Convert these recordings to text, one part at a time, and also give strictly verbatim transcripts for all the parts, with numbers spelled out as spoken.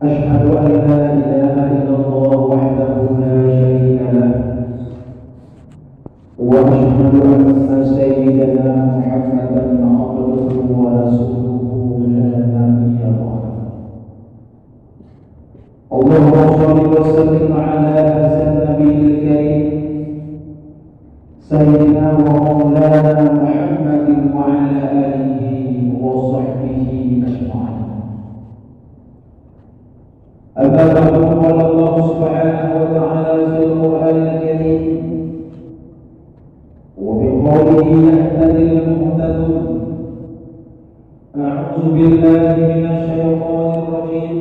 أشهد أن لا إله إلا الله وحده لا شريك له، وأشهد أن سيدنا محمدا عبده ورسوله لا نبي بعده. اللهم صل وسلم على هذا النبي الكريم سيدنا ومولانا محمد وعلى آله وصحبه أجمعين. أما بعد، قال الله سبحانه وتعالى في القرآن الكريم: وبقوله يهتدي المهتدون. أعوذ بالله من الشيطان الرجيم.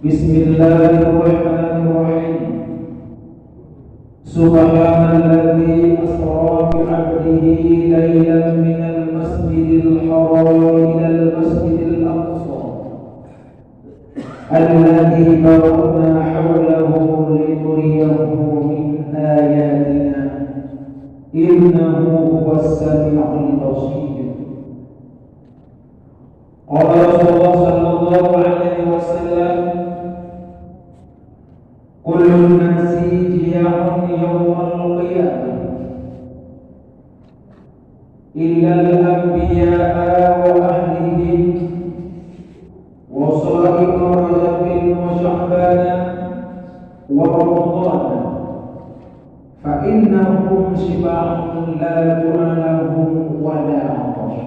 بسم الله الرحمن الرحيم. سبحان الذي أسرى بعبده ليلا من المسجد الحرام إلى المسجد الأقصى الذي باركنا حوله لنريه من آياتنا إنه هو السميع البصير. قال رسول الله صلى الله عليه وسلم: كل الناس جياع يوم القيامة إلا الأنبياء وأهلهم وصائم رجب وشعبان ورمضان، فإنهم شباع لا جوع لهم ولا عطش.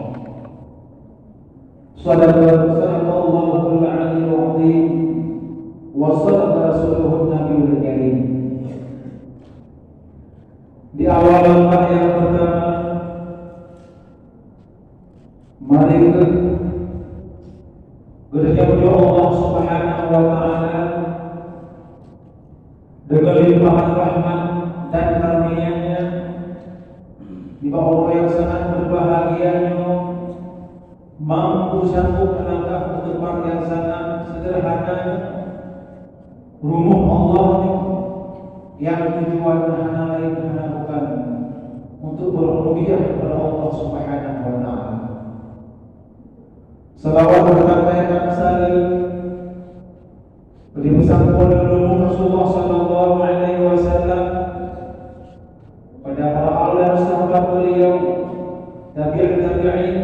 صدق، صدق الله العلي العظيم، وصدق رسوله النبي الكريم. Di awal langkah nyang peurtama, mari geutanyoe pujoe Allah Subhanahu wa Ta'ala deungon limpahan rahmat dan karunia-Nya, nibak uroe nyang sangat beubahgia nyoe, mampu sanggup meulangkah u teumpat nyang sangat seudeurhana, rumoh Allah nyoe, nyang tujuan hana laén hana bukan untuk beurububiyah kepada Allah Subhanahu wa Ta'ala. Salawat beureukat dan salam beusampôh lé Rasulullah sallallahu alaihi wasallam, pada para ahli dan sahabat beliau, tabi'ut tabi'in,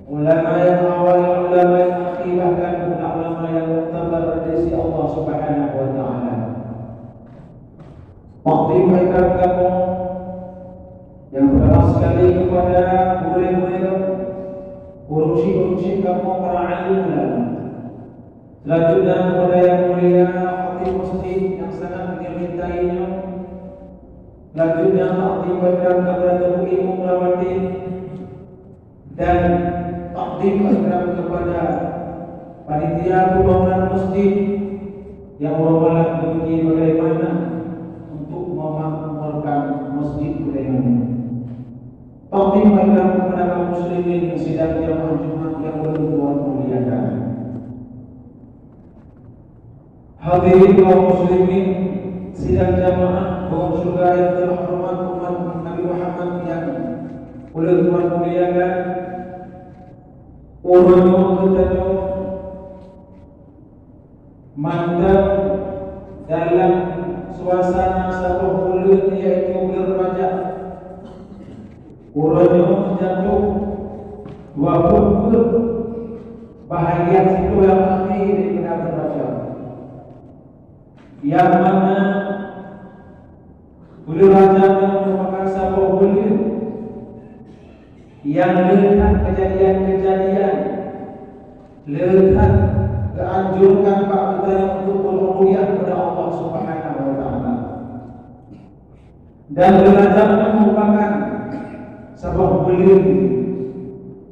ulama nyang awai, ulama nyang akhé, bahkan ulama nyang muktabar di sisi Allah Subhanahu wa Ta'ala. Takdim ikram kamoe nyang peurtama sekali kepada gurée-gurée kamoe, ureuëng syik-ureuëng syik kamoe, para alim ulama. Selanjutnya kepada yang mulia khatib masjid nyang sangat meuncintai nyoe. Selanjutnya takdim ikram kepada teungku imum rawatib dan takdim ikram kepada panitia pembangunan masjid nyang meureupakan bagi bagaimana untuk memakmurkan masjid bagaimana. Takdim ikram kepada kaum muslimin sidang jamaah Jumat nyang ulôn tuan muliakan. Hadirin kaum muslimin sidang jamaah kaum syuhada nyang terhormat, umat Nabi Muhammad nyang ulôn tuan muliakan, uroe nyoe geutanyoe mantong dalam suasana saboh buleuen, yaitu buleuen Rajab. Uroe nyoe jatuh dua ploh peuet bahagian siplôh nyang akhé daripada buleuen Rajab. Nyang mana buleuen Rajab nyoe meurupakan saboh buleuen nyang le that keujadian-keujadian le that geuanjurkan bak geutanyoe untuk beurububiyah kepada Allah Subhanahu wa Ta'ala. Dan buleuen Rajab nyoe meurupakan saboh buleuen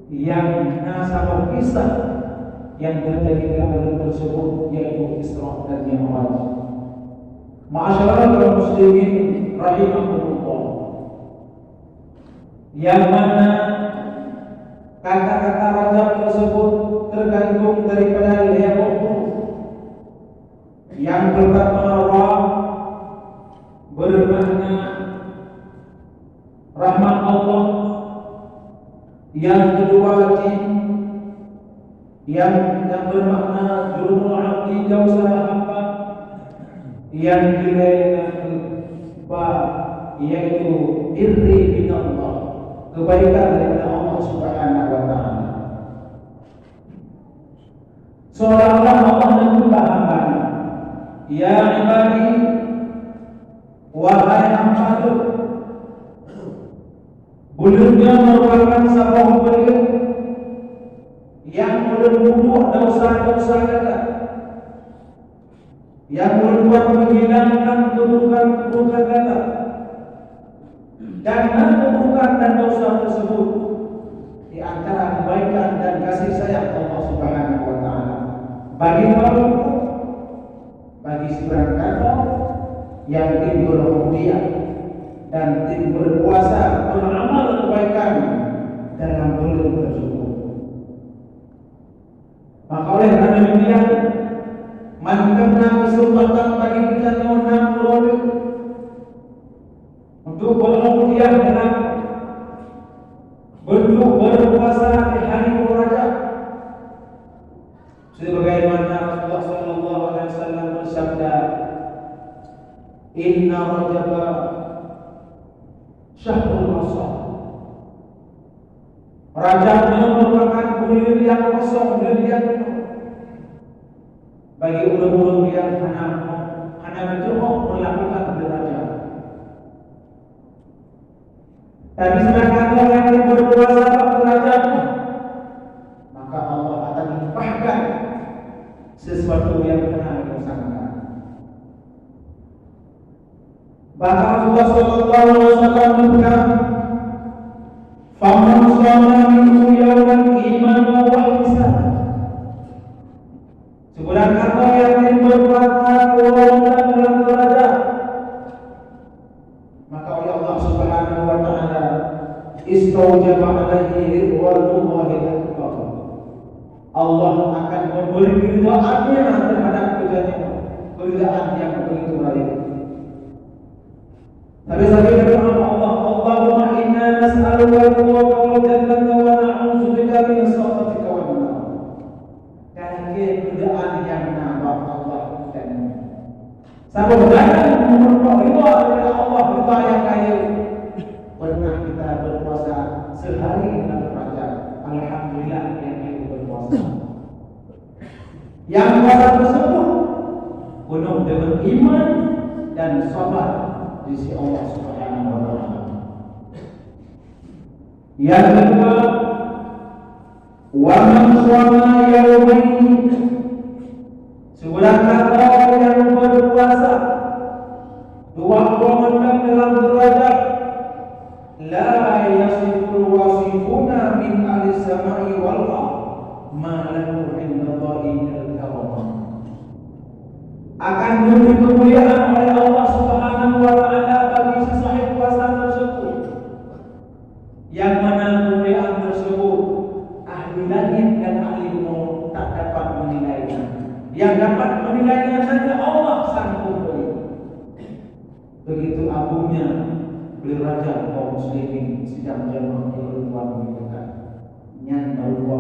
nyang na saboh kisah nyang teujadi lam buleuen teusebut, yaitu Isra dan Mi'raj. Ma'asyiral muslimin rahimakumullah. Nyang mana kata-kata Rajab teusebut teugandong daripada lhèe boh huruf. Nyang peurtama, Ra, beumakna rahmat Allah. Nyang keudua, Jim. Nyang, nyang beumakna jurumul abdi, desya hamba, nyang keulhèe na kheueh ba, yaitu birri minallah, keubaikan dari Allah Subhanahu wa Ta'ala. Seolah-olah Allah neupeugah bak hamba, "Ya ibadi, wahai hamba lôn, buleuen nyoe meurupakan saboh buleuen nyang ulôn bunueng desya-desya gata, nyang ulôn buet menghilangkan keburukan-keburukan gata." Dan na keburukan dan desya tersebut di antara kebaikan dan kasih sayang Allah Subhanahu wa Ta'ala bagi makhluk, bagi sibarang kaum nyang timbul mulia dan timbul puasa beramal kebaikan dalam buleuen tersebut. Maka oleh karena demikian, mantong na keuseumpatan bagi geutanyoe nyang meureuloh untuk berhadiah dalam bentuk berpuasa di hari Rajab. Sebagaimana Rasulullah sallallahu alaihi wasallam bersabda, "Inna Rajaba syahrul asam." Rajab nyoe merupakan buleuen nyang kosong, buleuen nyang penuh bagi ureueng-ureueng nyang hana, hana meutu'oh meulakukan buleuen Rajab. Tapi seudangkan ureueng nyang berpuasa bak buleuen Rajab, maka Allah akan limpahkan sesuatu nyang hana disangka. Bahkan Rasulullah sallallahu alaihi wasallam mengatakan, "Faman shama minhu yauman imanan wa ihtisaban." Sebarang kamoe nyang berpuasa dua bulan dalam Rajab, maka oleh Allah Subhanahu wa Ta'ala istaujaba alaihi ridwanullahi akbar. Allah akan memberi keridhaan-Nya terhadap kita, keridhaan yang begitu raya. Tapi sampai kata Allah, "Allahumma inna nas'aluka ridhaka wal jannata wa na'udzubika min sakhatika wan nar." Dan keridhaan nyang na bak Allah dan saboh jalan meunyoe ridha daripada Allah, ridha nyang kaya. Pernah kita berpuasa sehari dalam Rajab, alhamdulillah, nyang itu berpuasa. Nyang puasa tersebut penuh dengan iman dan sabar di sisi Allah Subhanahu wa Ta'ala. Yang kedua, "Wa man shama yaumaini," sebarang kamoe nyang berpuasa dua bulan dalam Rajab, "la yasiful wasifuna min ahli samai wal ard ma lahu indallahi minal karamah." Akan diberi kemuliaan oleh Allah Subhanahu wa Ta'ala bagi si sahib puasa tersebut. Yang mana kemuliaan tersebut ahli langit dan ahli bumoe tak dapat menilainya. Yang dapat menilainya hanya Allah Sang Pemberi. Begitu agungnya buleuen Rajab, kaum muslimin sidang jamaah yang Allah muliakan. Nyan baru dua.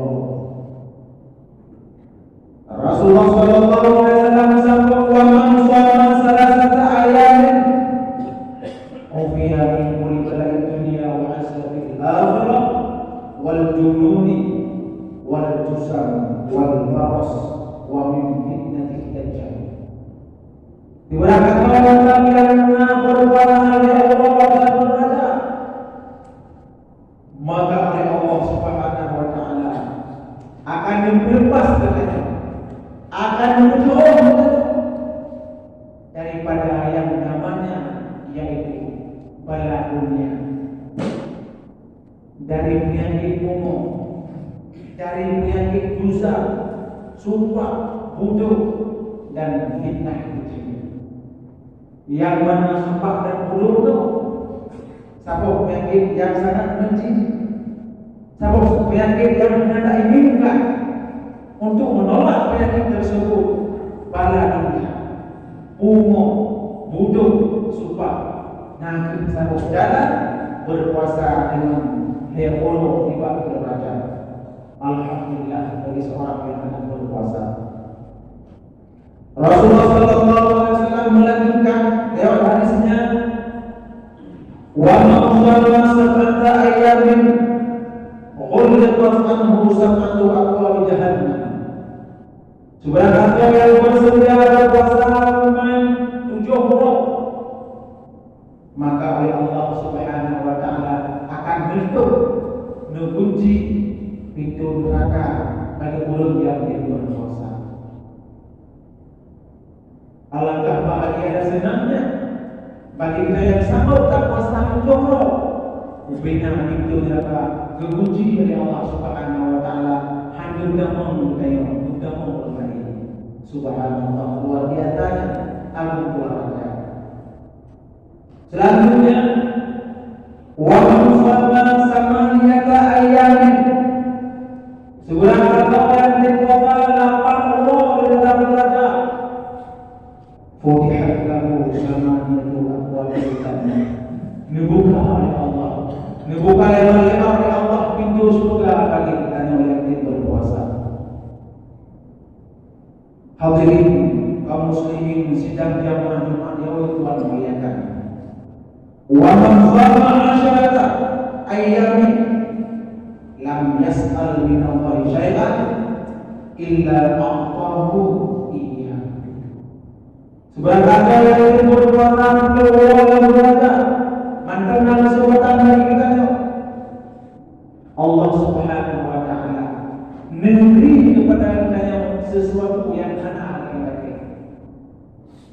Rasulullah sallallahu alaihi wasallam bersabda, "Wa man shama salasata ayamin, ufiya min kulli bala'id dunya wa azabil akhirah, wal jununi, wal jusam, wal baras, wa min fitnatid dajjal." Diberangkatkan orang yang pernah berpuasa di Allah dan berpuasa maka oleh Allah Subhanahu wa Ta'ala akan dilepas katanya, akan dijauh daripada yang namanya yaitu bala dunia, dari penyakit umur, dari penyakit dosa, sumpah, budok, dan fitnah kecil. Nyang mana sumpah dan budok tu saboh peunyakét nyang sangat benci, saboh peunyakét nyang hana tainginkan. Untuk menolak peunyakét tersebut, bala dunia, pungoh, budok, sumpah, na kheueh saboh jalan berpuasa dengan lhèe uroe nibak buleuen Rajab. Alhamdulillah bagi seorang yang akan berpuasa. Rasulullah sallallahu alaihi wasallam melanjutkan lewat hadisnya, "Wa man shama sab'ata ayyamin ghulliqat anhu sab'atu abwabi jahannam." Sebarang gata nyang beuseutia berpuasa limong tujoh uroe, maka oleh Allah Subhanahu wa Taala akan neutup, neukunci pintoe neuraka bagi ureuëng nyang berpuasa. Alangkah bahagia dan senangnya bagi kita yang sanggup berpuasa tujoh uroe. Ubena pintoe neuraka geukunci oleh Allah Subhanahu wa Taala, hana tamong geutanyoe, tamong ureuëng laén. Subhanallah, luar biasanya agung keluarga. Selanjutnya, "Wa man shama samaniyata ayyamin." Sebarang gata nyang berpuasa lapan uroe di dalam Rajab, "futihat lahu samaniyatu abwabul jannah." Neubuka oleh Allah, neubuka lebar-lebar oleh Allah pintoe syeuruga bagi geutanyoe nyang berpuasa. Hadirin kaum muslimin sidang jamaah Jumat nyang Tuhan muliakan. "Wa man shama asyrata ayyamin lam yas'al minallahi syai'an illa a'tahu iyyah." Sebarang gata nyang berpuasa tujoh uroe lam buleuen Rajab, mantong na keuseumpatan bagi geutanyoe. Allah Subhanahu wa Taala neubri keupada geutanyoe sesuatu nyang hana geutanyoe.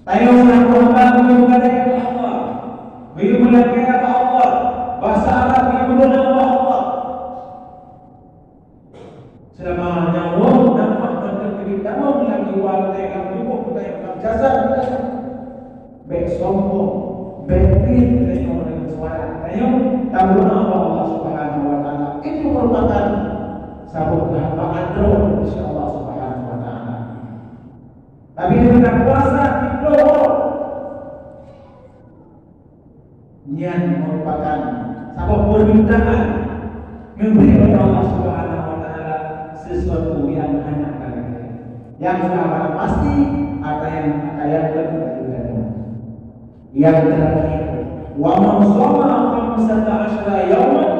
Tanyoe selaku hamba geuyue meulakée bak Allah, geuyue meulakée bak Allah, basa Allah geuyue meulakée bak Allah. Seulama nyawa nafah mantong teubiet tamong lam jiwa geutanyoe, lam tuboh geutanyoe, lam jasad geutanyoe. Bék sombong, bék kriet geutanyoe deungon suara geutanyoe, tameudoá bak Allah Subhanahu wa Taala. Itu merupakan saboh keuhambaan droe di sisi Allah Subhanahu wa Taala. Tapi deungon puasa, tiep uroe, nyan merupakan saboh permintaan neubri oleh Allah Subhanahu wa Taala sesuatu nyang hana ka lagée. Nyang sudah barang pasti, ata nyang, ata nyang beutôi. Nyang terakhir, "Wa man shama khamsata asyara yauman,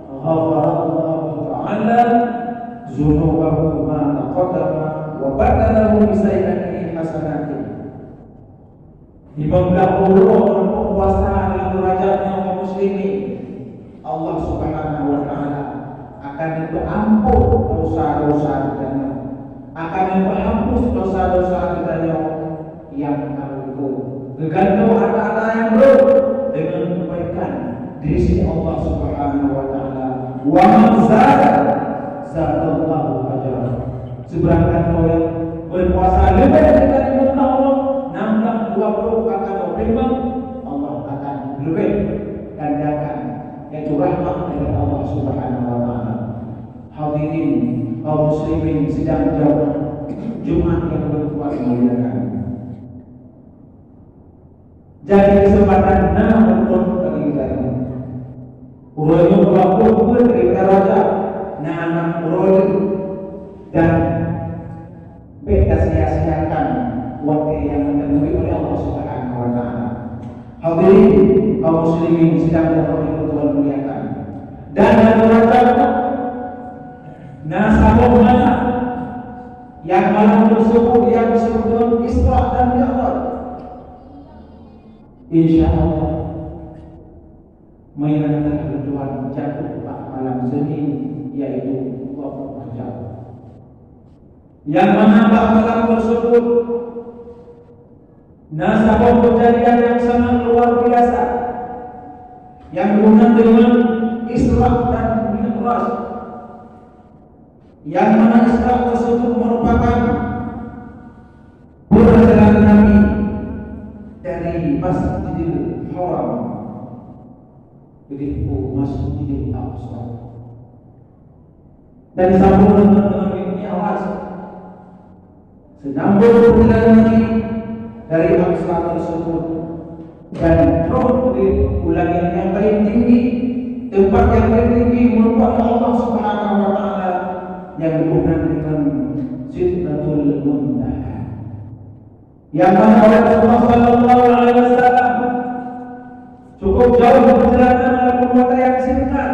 ghafarallahu ta'ala dzunubahu ma taqaddama wa badalahu bi sayyi'atihi hasanatin." Limong blah uroe meunyoe puasa lam Rajab nyoe kaum muslimin, Allah Subhanahu wa Taala akan neupeuampon desya-desya geutanyoe, akan neupeuhapus desya-desya geutanyoe nyang ka lampôh. Geugantoe ata-ata nyang brok deungon keubaikan di sisi Allah Subhanahu wa Taala. "Wa man zada, zadallahu ajra." Sebarang gata nyang berpuasa leubeh dari limong blah uroe, nam blah, dua ploh atawa limong, Allah akan leubeh gandakan, yaitu rahmat dari Allah Subhanahu wa Taala. Hadirin kaum muslimin sidang jamaah Jumat nyang Tuhan muliakan. Jadi, keuseumpatan na mantong bagi geutanyoe. Uroe nyoe dua ploh peuet Rajab, na nam uroe lé, dan bék tasia-siakan watée nyang geubri oleh Allah Subhanahu wa Taala. Hadirin kaum muslimin sidang jamaah nyang Tuhan muliakan. Dan lam Rajab na saboh malam, nyang malam tersebut nyang disebut Isra dan Mi'raj. Insya Allah, meunyoe Allah Tuhan jatuh bak malam Senin, yaitu dua ploh Rajab. Nyang mana bak malam tersebut na saboh kejadian yang sangat luar biasa, yang berhubungan dengan Isra dan Mi'raj. Yang mana Isra tersebut merupakan perjalanan Nabi dari Masjidil Haram ke Masjidil Aqsa. Dan disambung dengan, dengan Mi'raj. Sambung perjalanan Nabi dari Aqsa tersebut dan terus di langit yang paling tinggi, tempat yang paling tinggi merupakan Allah Subhanahu wa Taala. nyang geuboh nan deungon Sidratul Muntaha. Nyang mana oleh Rasulullah sallallahu alaihi wasallam cukup jauh perjalanan walaupun waktu yang singkat.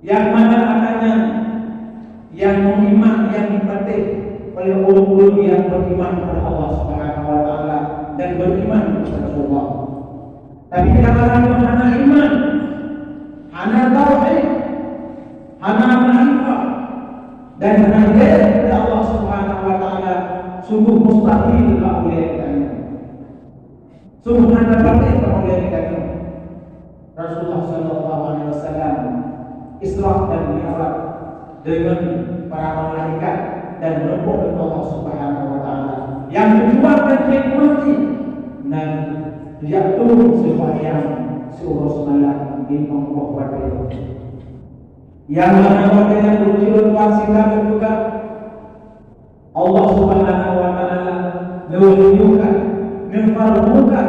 Nyang mana hana nyan nyang meuiman nyang dipatéh oleh ureuëng-ureuëng nyang beriman kepada Allah Subhanahu wa Taala dan beriman kepada Rasulullah. Tapi nyang mana hana iman, hana tauhid, hana makrifah, dan hana hidayah kepada Allah Subhanahu wa Taala, sungguh mustahil bak ulée tanyoe. Sungguh hana patut bak ulée tanyoe. Rasulullah sallallahu alaihi wasallam Isra dan Mi'raj dengan para malaikat dan meureumpok dengan Allah Subhanahu wa Taala. Nyang tujuan dan hikmah jih nan jak turun sembahyang siuroe semalam limong boh watée. Nyang mana watée nyan beujeuet bak sikap juga Allah Subhanahu wa Taala neuwahyukan, neufardukan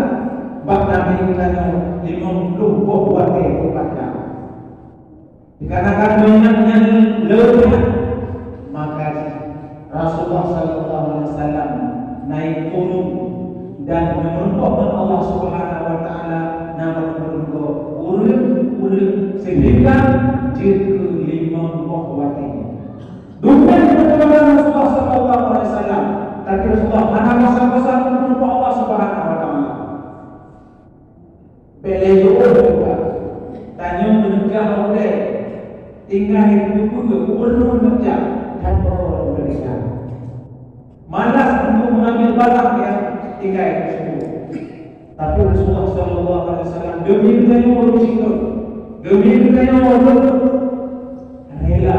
bak Nabi geutanyoe limong ploh boh watée teupat. Dikarenakan donya nyan le that, maka Rasulullah sallallahu alaihi wasallam naik turun dan meureumpok ngon Allah Subhanahu wa Taala, na meureumpok ureuëng-ureuëng sehingga jeuet keu limong boh watée. Dum nyan peujuangan Rasulullah sallallahu alaihi wasallam, tapi Rasulullah hana bosan-bosan meureumpok Allah Subhanahu wa Taala. Bék lé jiôh juga. Tanyoe meuneuka ulée tinggai peue-peue ureuëng meuneuka dan peue-peue. Malas untuk mengambil barang yang tinggai tersebut. Tapi Rasulullah sallallahu alaihi wasallam demi geutanyoe ureuëng sikot, demi geutanyoe ureuëng rela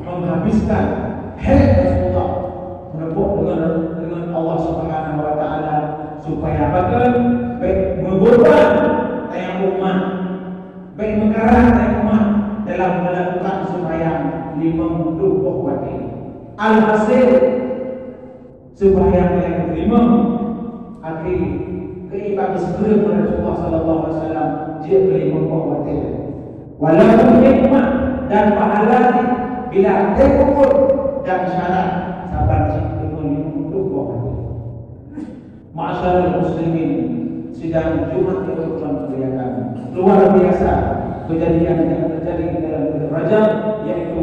menghabiskan hak Rasulullah meureumpok dengan, dengan Allah Subhanahu wa Taala supaya bahkan bék meubeban tanyoe umat, bék meukarat tanyoe umat dalam melakukan sembahyang limong ploh boh watée. Alhasil, sembahyang nyang keulima, akhé keuibadah seukeureung Rasulullah sallallahu alaihi wasallam jeuet keu limong boh watée. Walaupun hikmah dan pahala jih bila teuukur dan syarat saban jih deungon limong ploh boh watée. Ma'asyiral muslimin, sidang Jumat yang berkenan muliakan. Luar biasa kejadian yang terjadi dalam bulan Rajab, yaitu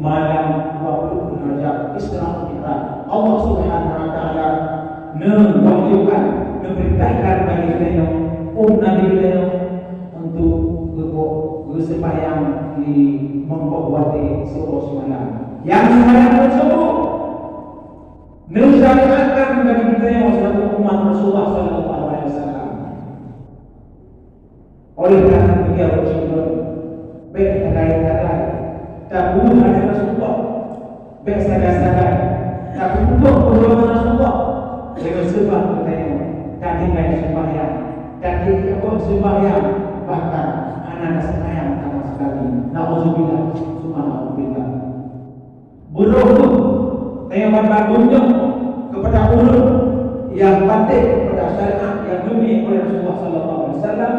malam dua puluh Rajab, Isra Mi'raj. Allah Subhanahu wa Taala neuwahyukan, neupeurintahkan bagi geutanyoe, umat Nabi geutanyoe, untuk geuboh geuseumbahyang di monggoh watée siuroe semalam. Nyang seumayang tersebut neusyariatkan bagi geutanyoe selaku umat Rasulullah sallallahu alaihi wasallam. Oleh karena demikian, Rasulullah, bék tagai-tagai tapeugah hadis Rasulullah, bék sagai-sagai tapeututoh peurintah Rasulullah dengan sebab geutanyoe tatinggai sembahyang, tatinggai sembahyang, bahkan hana taseumbahyang sama sekali. Nauzubillah, summa nauzubillah. Beurôh kheueh tanyoe ban bandum nyoe keupada ureuëng nyang patéh keupada syariat nyang geubri oleh Rasulullah sallallahu alaihi wasallam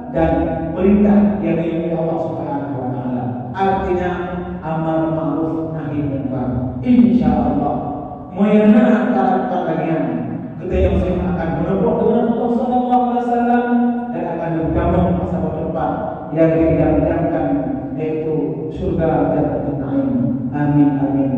dan peurintah nyang geubri Allah Subhanahu wa Taala. Artinya, amar ma'ruf nahi munkar. Insya Allah, meunyoe na antara pertanyaan, geutanyoe akan meureumpok dengan Rasulullah sallallahu alaihi wasallam dan akan geutamong masa depan nyang diidam-idamkan, yaitu syurga Jannatul Naim. Amin, amin.